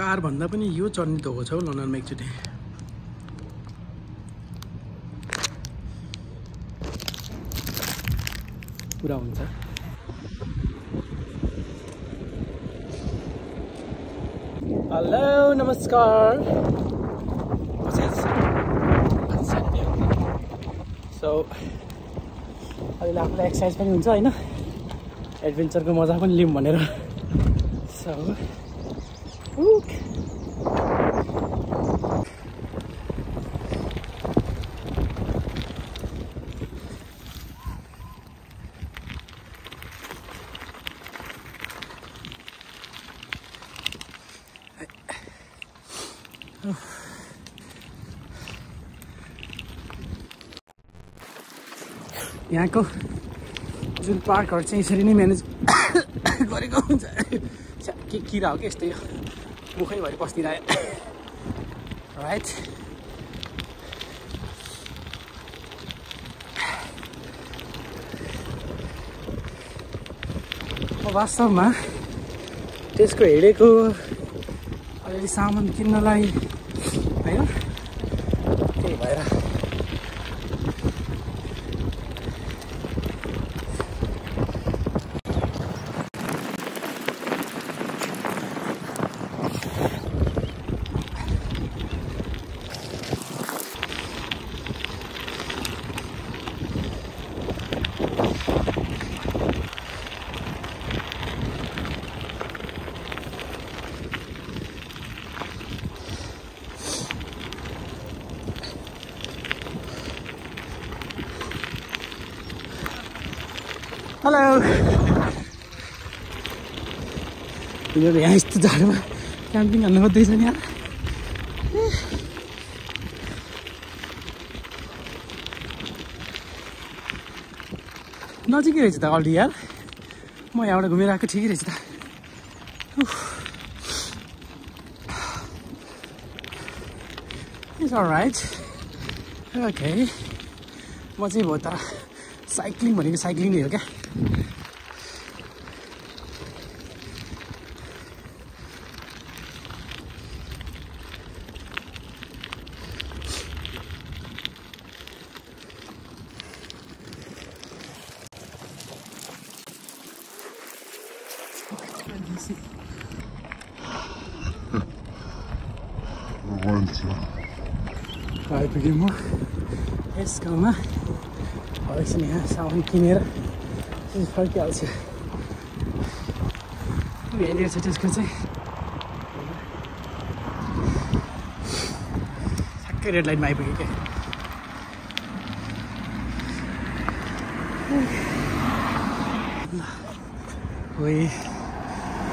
Car भन्दा पनि यो चढ्ने धोको छ हौ लन्डनमा एकचोटि। पुरा हुन्छ। हेलो नमस्कार। सो अहिले आफूलाई एक्सर्साइज पनि हुन्छ होइन, एडभेन्चरको मजा पनि लिउँ भनेर। सो यहाँको जुन पार्कहरू चाहिँ यसरी नै म्यानेज गरेको हुन्छ। के किरा हो कि यस्तै मुखैभरि पस्दिरह्यो राइट। वास्तवमा त्यसको हेडेको अलिअलि सामान किन्नलाई होइन, त्यही भएर हेलो। तिनीहरू यहाँ यस्तो झाडमा क्याम्पिङ हाल्नु खोज्दैछ नि यार। नजिकै रहेछ त अलरेडी यार, म यहाँबाट घुमेर आएको ठिकै रहेछ त। It's all right okay. म चाहिँ भयो तर साइक्लिङ भनेको साइक्लिङ नै हो क्या। आइपुगेँ म यस गाउँमा। एकछिन यहाँ सामान किनेर फर्किहाल्छु। हेरेर छ त्यसको चाहिँ ठ्याक्कै रेड लाइनमा आइपुग्यो क्या। ओइ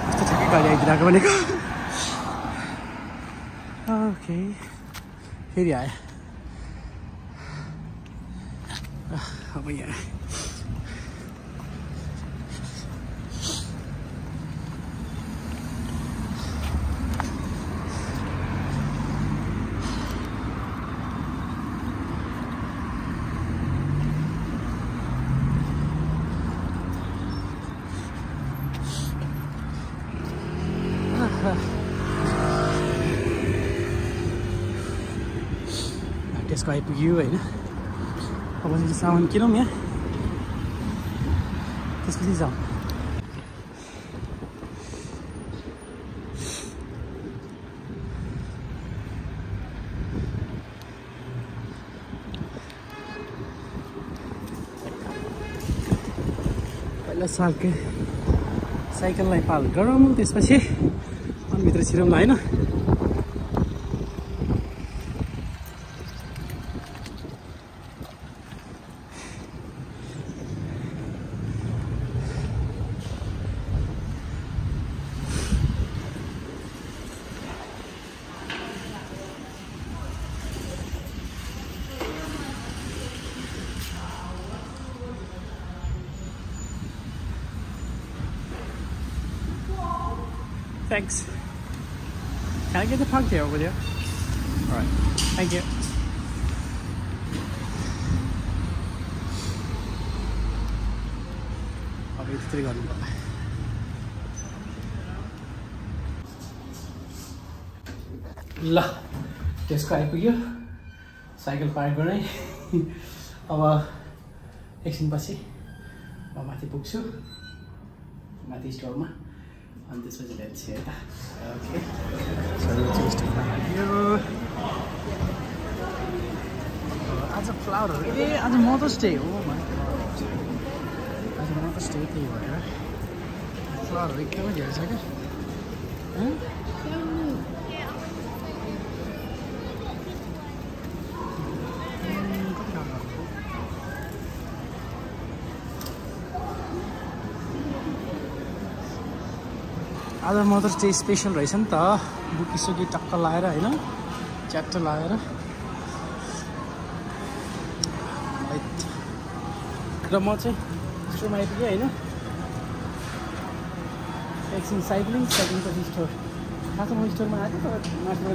कस्तो ठ्याक्कै गाडी आइदिरहेको भनेको। ओके फेरि आयो अब यहाँ। त्यसको आइपुग्यो होइन। अब चाहिँ सामान किनौँ यहाँ, त्यसपछि जाउँ। पहिला सालको साइकललाई पाल गरौँ, त्यसपछि भित्र छिरौँ होइन। Thanks. Can I get the pug here over there? All right. Thank you. अब यस्तै गर्नु पर्ला। ल त्यसको आइपुग्यो साइकल पार्क गर्ने अब एकछिनपछि म माथि पुग्छु माथि स्टोरमा अनि त्यसपछि भेट्छु है त ओके आज फ्लावरहरू ए आज मदर्स डे हो आज मदर्स डे त्यही भएर फ्लावरहरू एकदमै धेरै छ क्या आज मदर्स डे स्पेसल रहेछ नि त बुकिसुकी टक्क लाएर होइन च्याट्ट लाएर र म चाहिँ स्टोरमा आइपुगेँ होइन एकछिन साइक्लिङपछि स्टोर खासमा म स्टोरमा आएको तर माथिबाट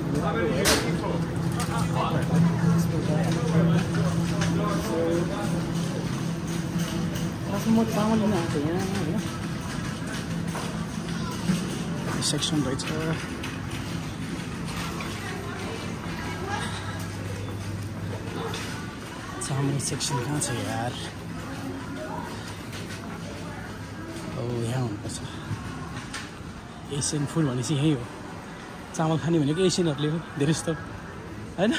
खासमा म चामल लिन आएको यहाँ होइन सेक्सन रहेछ चामल सेक्सन कहाँ छ यार हो यहाँ हुनुपर्छ एसियन फुड भनेपछि यहीँ हो चामल खाने भनेको एसियनहरूले हो धेरै जस्तो होइन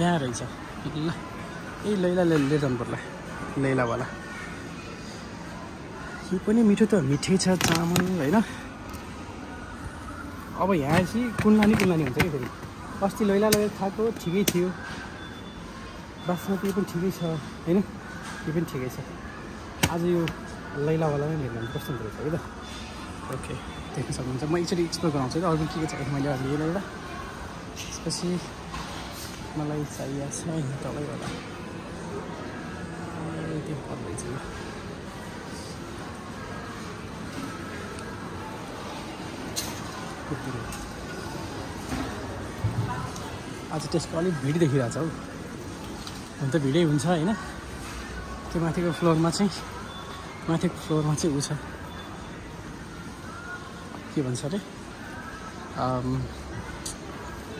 यहाँ रहेछ ल ए लैला लिएर जानु पर्ला लैलावाला यो पनि मिठो त मिठै छ चामल होइन अब यहाँ चाहिँ कुन्लानी हुन्छ कि फेरि अस्ति लैला लगेर खाएको ठिकै थियो बासमती पनि ठिकै छ होइन यो पनि ठिकै छ आज यो लैलावाला नै लिएर जानु कस्तो हुँदो रहेछ है त ओके देख्न सक्नुहुन्छ म एकचोटि एक्सप्लोर गराउँछु है अरू के के चाहिएको मैले अहिले लिएर त्यसपछि मलाई चाहिएको छ तलैबाट त्यो पर्दैछ आज त्यसको अलिक भिड देखिरहेको छ हौ हुन त भिडै हुन्छ होइन त्यो माथिको फ्लोरमा चाहिँ ऊ छ के भन्छ अरे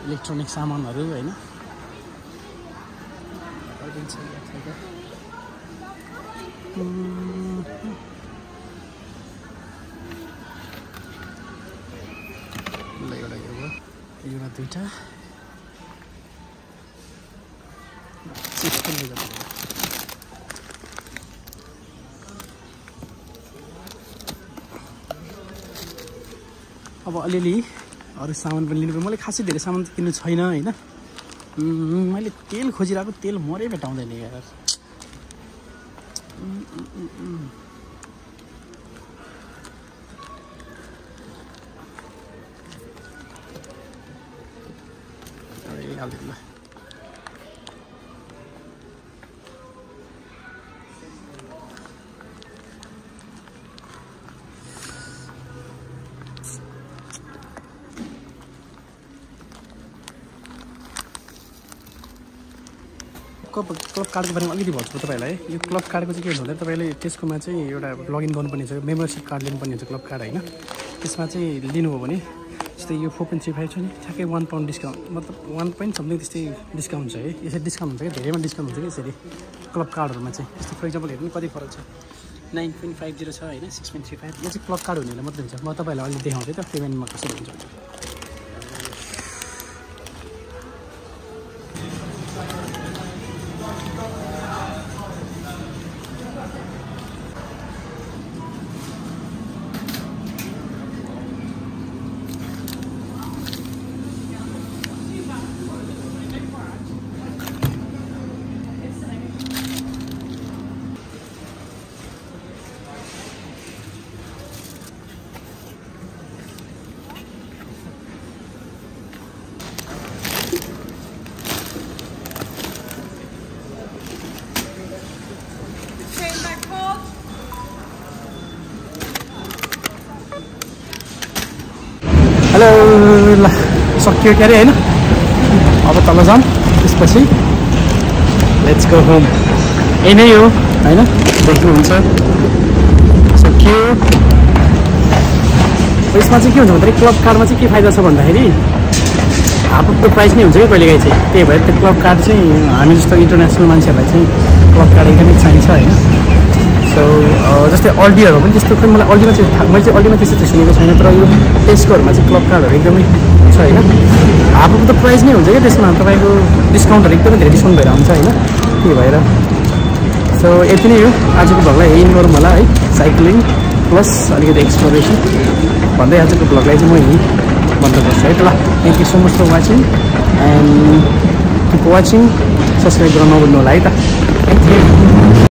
इलेक्ट्रोनिक सामानहरू होइन एउटा दुईटा अब अलिअलि अरू सामान पनि लिनु पर्यो मलाई खासै धेरै सामान त किन्नु छैन होइन मैले तेल खोजिरहेको तेल मरै भेटाउँदैन यार Alhamdulillah. क्लब कार्डको बारेमा अलिकति भन्छु तपाईँलाई यो क्लब कार्डको चाहिँ के हुन्छ भन्दा तपाईँले त्यसकोमा चाहिँ एउटा लगइन गर्नुपर्ने हुन्छ मेम्बरसिप कार्ड लिनुपर्ने हुन्छ क्लब कार्ड होइन त्यसमा चाहिँ लिनुभयो भने जस्तै यो 4.35 छ नि ठ्याक्कै 1 पाउन्ड डिस्काउन्ट मतलब 1 पोइन्ट समथिङ त्यस्तै डिस्काउन्ट छ है यसरी डिस्काउन्ट हुन्छ कि धेरैमा डिस्काउन्ट हुन्छ कि यसरी क्लब कार्डहरूमा चाहिँ जस्तो फर इक्जाम्पल हेर्नु कति फरक छ 9.50 छ होइन 6.35 यो चाहिँ क्लब कार्ड हुनेलाई मात्रै हुन्छ म तपाईँलाई अहिले देखाउँछु त पेमेन्टमा कसरी हुन्छ हेलो ल सक्यो के अरे होइन अब तल जाऊँ त्यसपछि लेट्स गो होम यही नै हो होइन देख्नुहुन्छ सक्यो यसमा चाहिँ के हुन्छ भन्दाखेरि क्लब कार्डमा चाहिँ के फाइदा छ भन्दाखेरि हाफ अफ द प्राइस नै हुन्छ क्या कहिलेकाहीँ चाहिँ। त्यही भएर त्यो क्लब कार्ड चाहिँ हामी जस्तो इन्टरनेसनल मान्छेहरूलाई चाहिँ क्लब कार्ड एकदमै चाहिन्छ होइन। सो जस्तै अल्डीहरू पनि त्यस्तो खोइ मलाई अल्डीमा चाहिँ मैले चाहिँ अल्डीमा त्यस्तो सुनेको छैन, तर यो टेस्कोहरूमा चाहिँ क्लब कार्डहरू एकदमै छ होइन। हाफ अफ द प्राइस नै हुन्छ क्या त्यसमा, तपाईँको डिस्काउन्टहरू एकदमै धेरै डिस्काउन्ट भएर हुन्छ होइन। त्यही भएर सो यति नै हो आजको भ्लगलाई यही गरौँ होला है। साइक्लिङ प्लस अलिकति एक्सप्लोरेसन भन्दै आजको भ्लगलाई चाहिँ म यहीँ बन्द गर्छु है त ल। Thank you so much for watching and keep watching, subscribe गर्न नभुल्नु होला है त। Thank you.